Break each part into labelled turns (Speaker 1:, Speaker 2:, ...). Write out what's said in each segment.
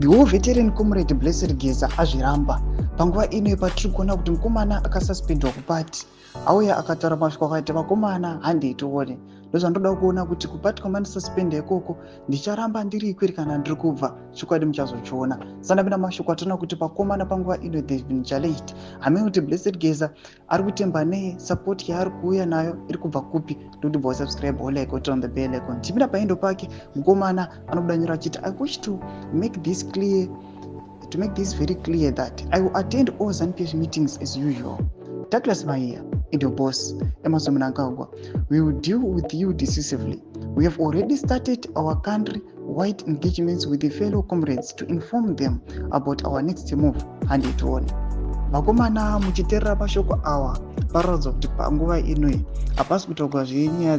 Speaker 1: The war veteran Comrade Blessed Geza azviramba. Panguva ino patiri kuona kuti mukomana akasuspendwa kupati, auya akataura mashoko akaita, "Vakomana, handei tione." Ndozvandoda kuona kuti kupati kwamandisuspenda ikoko ndicharamba ndiri ikwiri kana ndiri kubva. Chokwadi muchazochiona. Sandapinda mashoko atinoona kuti vakomana panguva ino, they've been challenged. Hamene kuti Blessed Geza ari kutemba nei, support yaari kuuya nayo iri kubva kupi. Ndokuti bva wasubscribe, wolike, woturn on the bell icon. Tipinda paendo pake, mukomana anobuda nyora achiti, "I wish to make this very clear that I will attend all ZANU-PF meetings as usual. Douglas Mahiya and your boss, Emmerson Mnangagwa, we will deal with you decisively. We have already started our country-wide engagements with the fellow comrades to inform them about our next move. Handei tione." Vakomana, muchiteerera mashoko awa, paroratidza kuti panguva inoi hapasi kutaurwa zvenyaya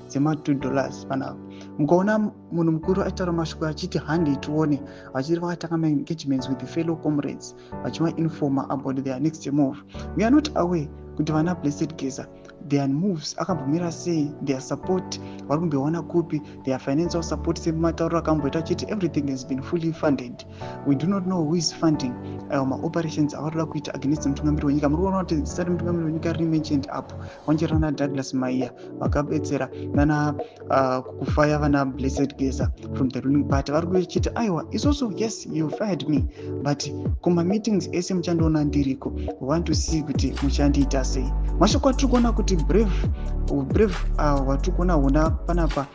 Speaker 1: dzema$2 panapa. Mukaona munhu mukuru achitaura mashoko achiti handei tione, vachiri vakatanga maengagements with the fellow comrades, vachivainforma about their next move. We are not aware kuti vana Blessed Geza, their moves akambomira sei, their support vari kumboiwana kupi, their financial support. Sematauriro akamboita achiti everything has been fully funded, we do not know who is funding maoperations avari kuda kuita against mutungamiri wenyika. Muri kuona kuti zita remutungamiri wenyika riri mentioned apo, vanchera naDouglas Mahiya vakabetsera nana kufaya vana Blessed Geza from the ruling party. Vari kuchiti aiwa, isusu, yes, you fired me, but kumameetings ese muchandiona ndiriko. We want to see kuti muchandiita sei. Mashoko atiri kuona kuti brave watiri kuona huna panapa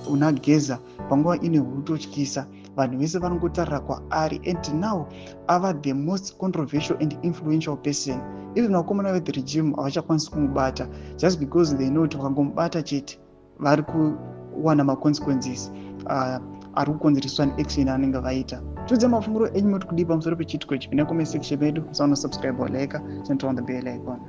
Speaker 1: una Geza panguva ine hutotyisa. Vanhu vese vanongotarira kwaari and now ava the most controversial and influential person. Even vakomana vethe regime havachakwanisi kumubata just because they know kuti vakangomubata chete vari kuwana maconsequences ari kukonzereswa neaction anenge vaita. Tiudze mafungiro enyu, moti kudii pamusoro pechiitiko ichi? Pinda comment section medu, musaona subscribe, like, turn on the bell icon.